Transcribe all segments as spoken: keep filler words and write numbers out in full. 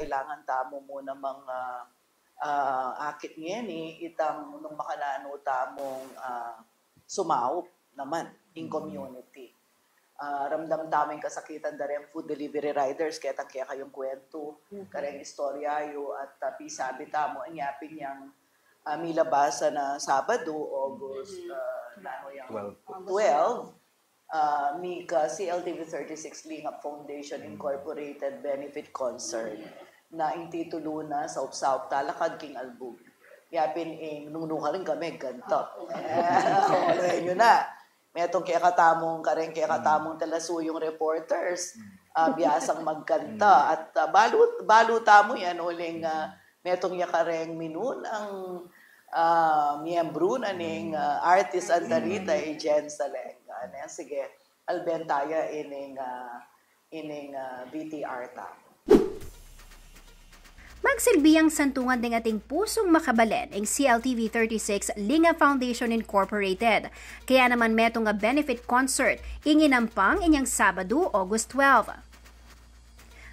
kailangan tamu mu namang, ah, ah, akit ngeni itang nung makananu tamung, ah, sumaup naman in community. Ah, ramdam tamu ing kasakitan da reng food delivery riders, ketang kekayung kwentu, kareng istorya yu, at, ah, pisabi tamu, anya pin yang, ah, milabasan a Sabadu, August, ah, nanu yang twelve. Twelve, ah, mika C L T V thirty-six Lingap Foundation Incorporated benefit concert na ing titulu na Saup-saup Talakad king Albug. Yapin ing nung nukarin kami, ganto. Eh, yu na. Metung kekatamung, kareng kekatamung talasuyung reporters, ah, biasang magkanta. At, ah, balu, balu tamu yan, uling, ah, metung ya kareng minunang, ah, miyembru na ning, ah, artist andarita, i Jen Salenga. Ne, sige, alben taya ining, ah, ining, ah, V T R tamu. Magsilbi yang santungan deng ating pusung makabalen ing C L T V thirty-six Lingap Foundation Incorporated. Kaya naman metung a benefit concert ing inampang inyang Sabadu, August twelve.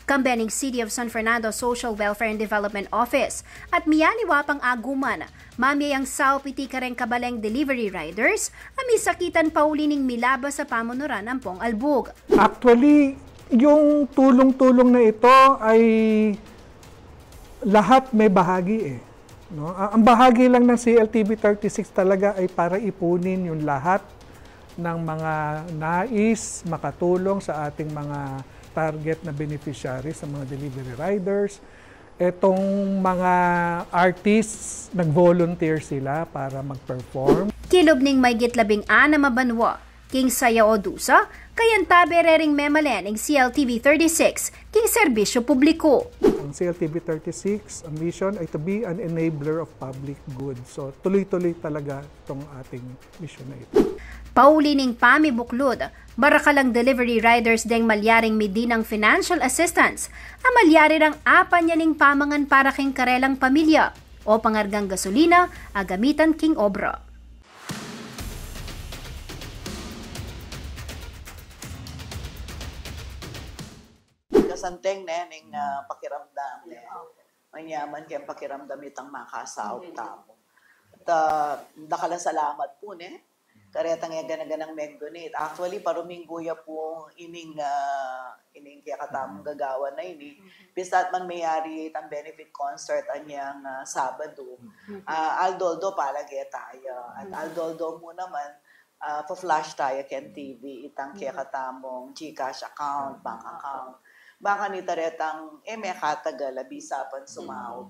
Kambe ning City of San Fernando Social Welfare and Development Office at miyaliwa pang aguman, mamie yang saup iti kareng kabaleng delivery riders a misakitan pauli ning milabas a pamunuran ampong Albug. Actually, yung tulong-tulong na ito ay lahat may bahagi eh. No? A-, ang bahagi lang ng C L T V thirty-six talaga ay para ipunin yung lahat ng mga nais makatulong sa ating mga target na beneficiaries, sa mga delivery riders. Etong mga artists, nag-volunteer sila para mag-perform. Kilub ning maygit labing anam a banwa, king sayau o dusa, kayantabe rering memalen ing C L T V thirty-six king serbisyu publiku. Ang C L T V thirty-six, ang mission ay to be an enabler of public good. So, tuloy-tuloy talaga tong ating misyon na ito. Pauli ning pamibuklud, marakalang delivery riders deng malyaring midinang financial assistance a malyari rang apanyaling pamangan para king karelang pamilya o pangargang gasolina a gamitan king obra. Kasanteng ne ning, ah, pakiramdam ne. Manyaman keng pakiramdam itang makasaup tamu. At, ah, dakal a salamat pu ne. Karetang e gana-ganang meg-donate. Actually, paruminggu ya pu ining, ah, ining kekatamung gagawan a ini. Bista't man meyari itang benefit concert anyang, ah, Sabadu. Ah, aldo-aldo pala ge taya. At aldo-aldo mu naman, ah, pa-flash taya keng T V itang kekatamung GCash account, bank account. Bang kanita retang, e, mekatagal a bisa pang sumaup.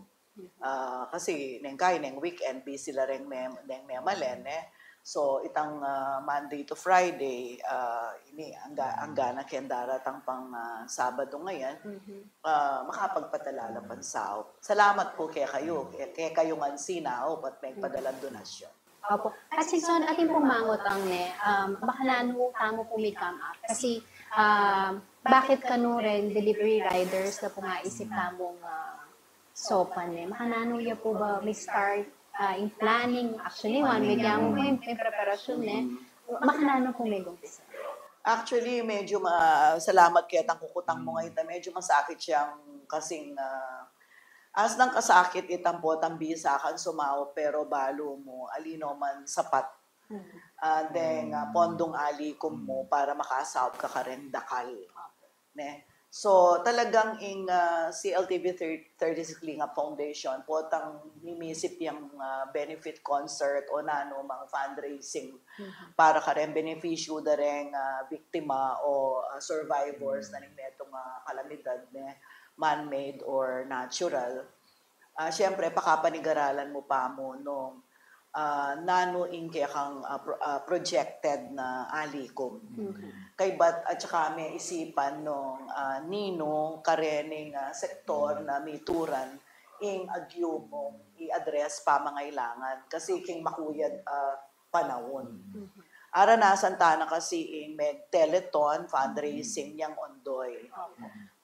Ah, kasi neng kai, neng weekend, busy la reng mem-, neng memalen, e. So, itang, ah, Monday to Friday, ah, ini, angga-, anggana keng daratang pang, ah, Sabadu ngayan, ah, makapagpadala la pang saup. Salamat pu kekayu, ke-, kekayu ngan sinaup at megpadalang donasyon. Opo. At Singson, atin pung mangutang ne, um, makananu tamu pu mi-come up? Kasi, um, bakit kanu reng delivery riders la pu ing aisip tamung, ah, saupan ne? Makananu ya pu ba mi-start, ah, ing planning? Actually, one week ya mu pu ing, ing preparasyon ne. Makananu pu mi-umpisa? Actually, medyo ma-, salamat ketang kukutang mu ngeni, medyo masakit yang kasing, ah, asnang kasakit itang potang bisa kang sumaup, pero balu mu, ali no man sapat. Ah, deng, ah, pondung alikum mu para makasaup ka kareng dakal. Ne? So, talagang ing, ah, C L T V thirty, thirty-six Lingap Foundation, potang mimisip yang, ah, benefit concert o nanu mang fundraising para kareng benefisyu da reng, ah, biktima o, ah, survivors na ning metung, ah, kalamidad, ne, man-made or natural. Ah, siyempre, pakapanigaralan mu pa mu nung, ah, nanu ing kekang, ah, pro-, ah, projected na alikum. Kaybat at saka me isipan nung, ah, ninu karening, ah, sektor na mituran ing agyu mung i-address pamangailangan. Kasi king makuyad, ah, panaun. Aranasan ta na kasi ing meg-telethon, fundraising yang ondoy.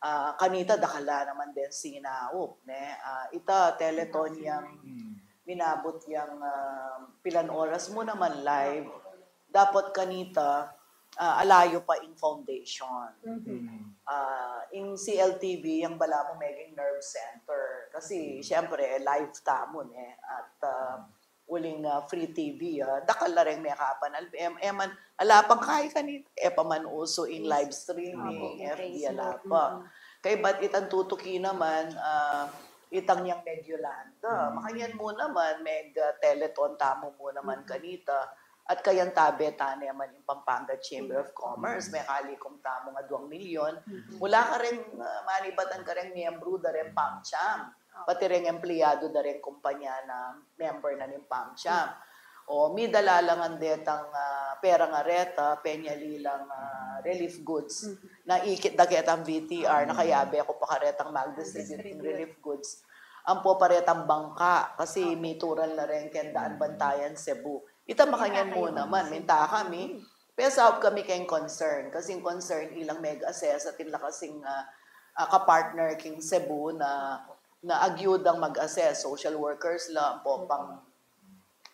Ah, kanita dakal la naman deng sinaup, ne? Ah, ita telethon yang minabut yang, ah, pilan oras mu naman live. Dapot kanita, ah, alayu pa ing foundation. Ah, ing C L T V, yang balamu meging nerve center. Kasi, siyempre, live tamu, ne? At, ah, uling, ah, free T V, ah, dakal la reng mekapanalbe. Em, eman, ala pang kaya kanita, e pa man usu ing live streaming, F B, ala pa. Kaybat itang tutuki naman, ah, itang yang medyo landa. Makanyan mu naman, meg, ah, telethon tamu mu naman kanita. At kayantabe ta ne man ing Pampanga Chamber of Commerce, mekalikum tamu nga duang milyon. Mula kareng, ah, manibatan kareng miyembru da reng PAMCHAM, pati reng empleyadu da reng kumpanya na member na ning PAMCHAM. O, midala la ngan detang, ah, pera nga reta, penyali lang, ah, relief goods. Na ikit da ketang V T R, na kayabe ku pa karetang mag-distribute ning relief goods. Ampo pa retang bangka, kasi mituran la reng keng Daan Bantayan Cebu. Ita makanyan mu naman, minta kami, pesaup kami keng concern, kasi ing concern ilang meg-assess at ing lakasing, ah, ah, kapartner king Cebu na, na agyudang mag-assess, social workers la, ampo pang,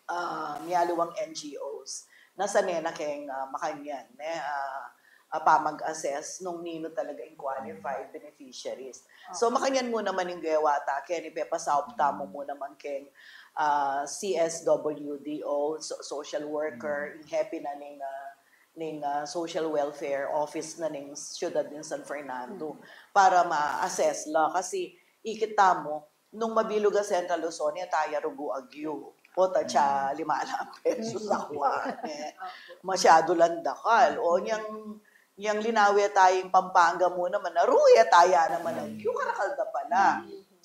ah, mialiwang N G Os. Na sane na keng, ah, makanyan, ne, ah, ah, pamag-assess nung ninu talaga ing qualified beneficiaries. So, makanyan mu naman ing gewa ta, keni pepasaup tamu mu naman keng, ah, C S W D O, so-, social worker, ing hepe na ning, ah, ning, ah, social welfare office na ning siyudad ning San Fernando para ma-assess la. Kasi ikit tamu, nung mabilug a Central Luzon, e taya rugu agyu. Pota tsa lima lang pesos a kuan, e. Masyadu lang dakal. O, nyang, nyang linawe taya ing Pampanga mu naman, na ruwe taya naman agyu, karakal da pala.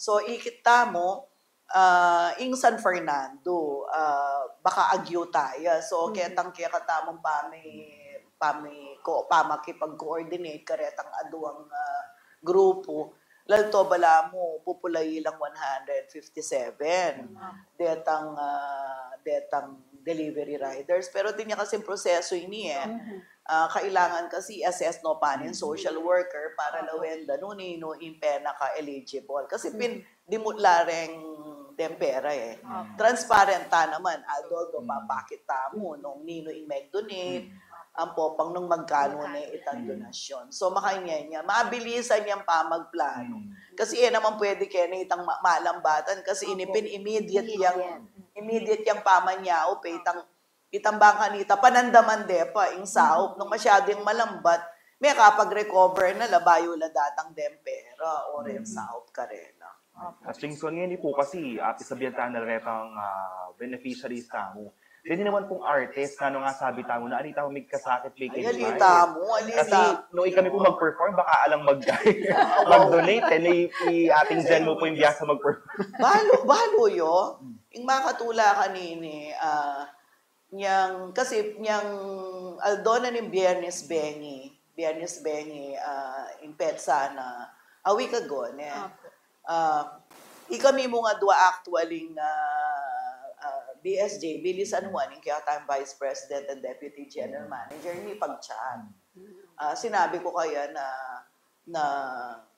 So, ikit tamu, ah, ing San Fernando, ah, baka agyu taya. So, ketang kekatamung pami-, pami-, ko-, pamakipag-coordinate karetang aduang, ah, grupu, lalto balamu, pupulayi lang one hundred fifty-seven. Detang, ah, detang delivery riders. Pero dinan ya kasing proseso ini, e. Ah, kailangan kasi i-assess no pa ning social worker para lawen da nung ninu ing penaka-eligible. Kasi pin-, dimut la reng deng pera, e. Transparent ta naman, although do papakit tamu nung ninu ing meg-donate, ampo pang nung magkanu ne itang donasyon. So, makanyan ya, mabilisan yang pamagplanu. Kasi e naman pwede keni itang ma-, malambatan, kasi ini pin immediate yang, immediate yang pamanyaup, e, itang, itang bangka nita, panandaman de pa ing saup, nung masyadu yang malambat, mekapag-recover na la, bayu la datang deng pera o reng saup karela. At singson ngeni pu kasi, ah, pisabian ta na retang, ah, beneficiaries tamu. Deni naman pung artist, nanu nga sabi tamu na, ali tamu migkasakit, may... Ali tamu, ali tamu. Kasi nung ikami pu mag-perform, baka alang mag-, mag-donate, e, i-, i-, atin dyan mu pu ing biyasa mag-perform. Balu, balu yu, ing makatula kanini, ah, nyang, kasi nyang aldo na ning Biyernes bengi, Biyernes bengi, ah, ing petsa na, a week ago, ne? Ah, ikami mung adwa actually, ah, ah, B S J, Billy San Juan, ing kekatang Vice President and Deputy General Manager, mipag-chat. Ah, sinabi ku kaya na, na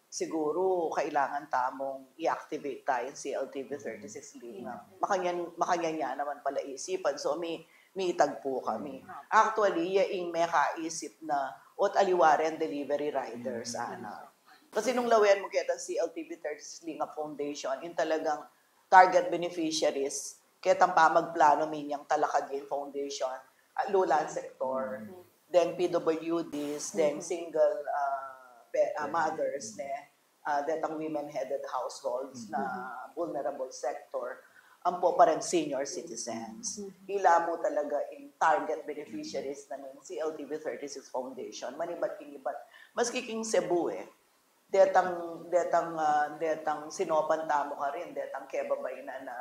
siguru kailangan tamung i-activate taya ing C L T V thirty-six Lingap. Makanyan, makanyan ya naman pala isipan. So, mi-, mitagpu kami. Actually, ya ing mekaisip na, o't aliwa reng delivery riders, ana. Kasi nung lawen mu ketang C L T V thirty-six Lingap Foundation, ing talagang target beneficiaries, ketang pamagplanu mi nyang talakad ing foundation, ah, lulan sektor, deng P W Ds, deng single, ah, pe-, ah, mothers, ne, ah, detang women-headed households na vulnerable sector, ampo pa reng senior citizens. Ila mu talaga ing target beneficiaries na ning C L T V thirty-six Foundation, manibat king ibat, maski king Cebu, e. Detang, detang, ah, detang sinopan tamu karin, detang kebabainan na,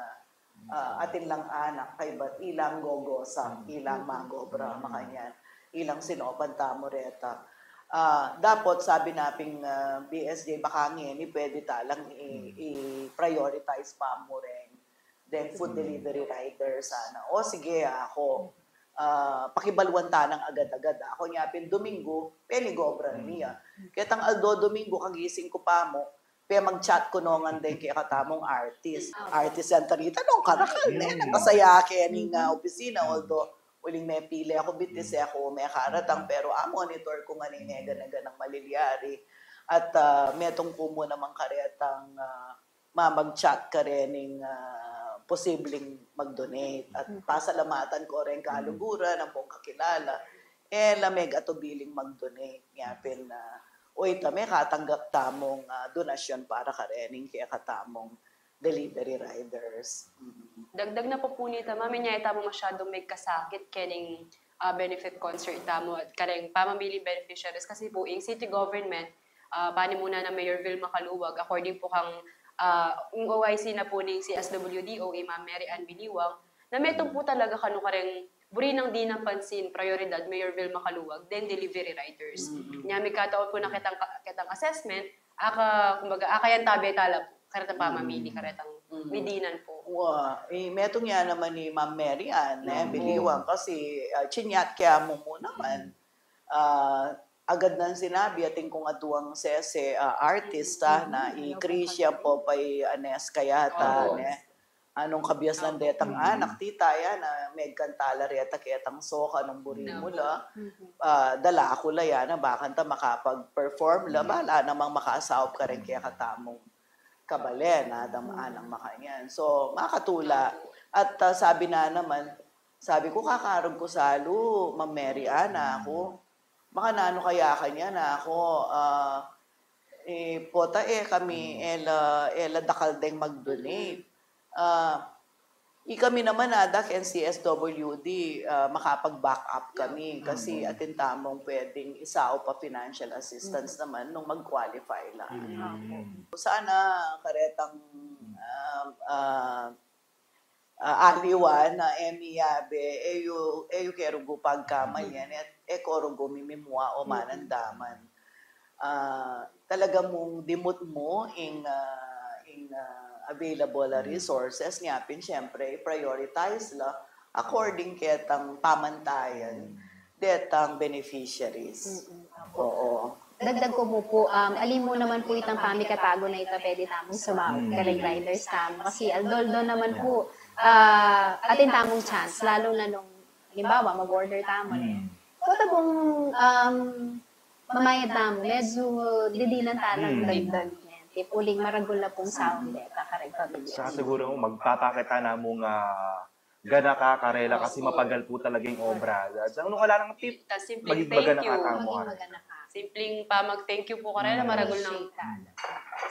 ah, atin lang anak, kaybat ilang gogosa, ilang magobra, makanyan, ilang sinopan tamu reta. Ah, dapot sabi na ping, ah, B S J, baka ngeni pwede ta lang i-, i-prioritize pa mu reng deng food delivery rider sana. O sige, aku, ah, pakibaluan ta nang agad-agad. Aku nya pin Domingo, penigobran mi ya. Ketang aldo Domingo, kagising ku pa mu, pemag-chat ku no ngan deng kekatamung artist. Artist yang tanita, nung karakal, ne, nagkasaya keni nga opisina, although uling mepili ku, bitis e ku mekaratang, pero a-monitor ku ngan ing e gana-ganang malilyari. At, ah, metung ku mu naman karetang, ah, mamag-chat karening, ah, posibleng mag-donate. At pasalamatan ku reng kaluguran, ampong kakilala, e la megatubiling mag-donate. Nya pin, ah, o ita, mekatanggap tamung, ah, donasyon para karening kekatamung delivery riders. Mm. Dagdag na pa pu nita, ma'am, inya e tamu masyadung megkasakit kening, ah, benefit concert tamu at kareng pamamiling beneficiaries kasi pu ing city government, ah, panimuna nang Mayor Vilma Caluag, according pu kang, ah, ing O I C na pu ning C S W D O, i Ma'am Mary Ann Biliwang, na metung pu talaga kanu kareng buri nang dinan pansin, prayoridad, Mayor Vilma Caluag, deng delivery riders. Nya mikataon pu na ketang, ketang assessment, aka, kumbaga, aka yan tabe tala pu karetang pamamili, karetang midinan pu. Wa, e, metung ya naman i Ma'am Mary Ann, e, Biliwang, kasi, ah, chinyat ke mu mu naman. Ah, agad nang sinabi, atin kung aduang sese, ah, artist, ah, na i Chris yan pu, pay Anes kayata, ne? Anung kabiasnan detang anak, tita, yan, ah, megkanta la reta ketang soka nung buri mu la. Ah, dala ku la yan, ah, bakanta makapag-perform la, bala namang makasaup kareng kekatamung kabalen, ah, dam-, anang makanyan. So, makatula. At, ah, sabi na naman, sabi ku, kakarug ku salu, Ma'am Mary Ann, aku. Makananu kaya kanyan, aku, ah, e, pota e kami, e la, e la dakal deng mag-donate. Ah, ikami naman, ah, dak N C S W D, ah, makapag-back up kami kasi atin tamung pwedeng isaup a financial assistance naman nung mag-qualify la. Sana karetang, ah, ah, ah, aliwa na e miyabe, e yu, e yu kerugu pagkamalian, e, e korugu mimimua o manandaman. Ah, talaga mung dimut mu ing, ah, ing, ah, available a resources, nya pin, siyempre, i-prioritize la according ketang pamantayan detang beneficiaries. Oo. Dagdag ku mu pu, um, ali mu naman pu itang pamikatago na ita pwede tamung sumaup kareng riders tamu. Kasi aldo-aldo naman pu, ah, atin tamung chance, lalu na nung, halimbawa, mag-order tamu, ne? Pota pung, um, mamayad tamu, medyo didinan tala nang dagdag, ne? Tipuling maragul na pung saup deta kareng pamilya. Sa siguru, magpapakita na mung, ah, ganaka karela kasi mapagal pu talaga ing obra. Sa nung wala nang tip, maging maganaka tamu. Simpleng pamag-thank you pu karela, maragul nang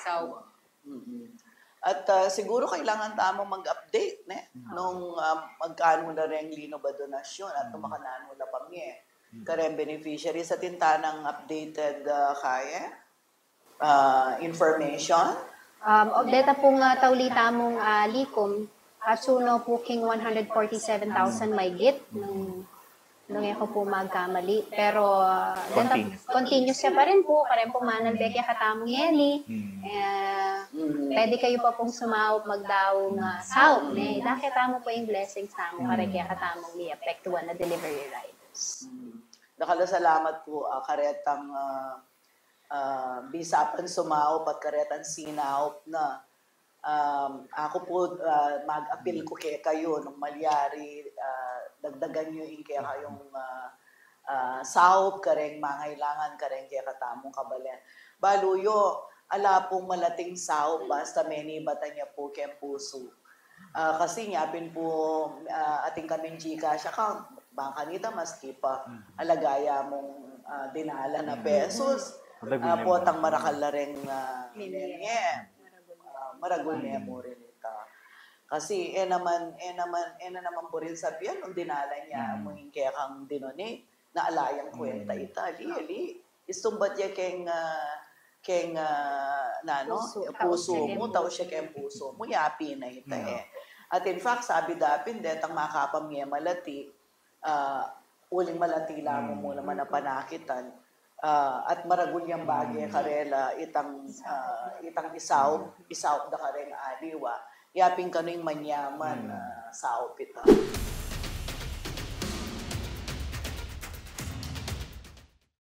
saup. At, ah, siguro kailangan tamung mag-update, ne? Nung, ah, magkanu la reng linub a donasyon at nung makananu la pamie kareng beneficiaries, atin tanang updated, ah, kaye, ah, information. Um, deta pung, ah, tauli tamung, ah, likum, atsu no pu king one hundred forty-seven thousand maygit nung, nung e ku pu magkamali. Pero, ah, deta, continuous ya pa rin pu, kareng pumanalbe kekatamung ngeni. E, pwede kayu pa pung sumaup magdaung, ah, saup, ne? Ita ketamu pu ing blessings tamu kareng kekatamung miapektuan a delivery riders. Dakal a salamat pu, ah, karetang, ah, ah, bisa pang sumaup at karetang sinaup na. Um, aku pu, ah, mag-apil ku kekayu nung malyari, ah, dagdagan yu ing kekayung, ah, ah, saup kareng mangailangan kareng kekatamung kabalen. Balu yu, ala pung malating saup basta menibatan ya pu keng pusu. Ah, kasi nya pin pu, ah, atin kaming GCash account, bang kanita maski pa alaga ya mung, ah, dinalan a pesos, ah, potang marakal la reng, ah, menge. Ah, maragul ne mu rin ita. Kasi e naman, e naman, e na naman burin sabian nung dinalan ya mu ing kekang dinonate na ala yang kwenta ita, ali, ali. Istumbat ya keng, ah, keng, ah, nanu, pusu mu, taus ya keng pusu mu, yapin na ita e. At in fact, sabi da pin, detang makapamye malati, ah, uling malati la mu mu naman a panakitan, ah, at maragul yang bage karela itang, ah, itang isaup, isaup da kareng aliwa, yapin kanu ing manyaman, ah, saup ita.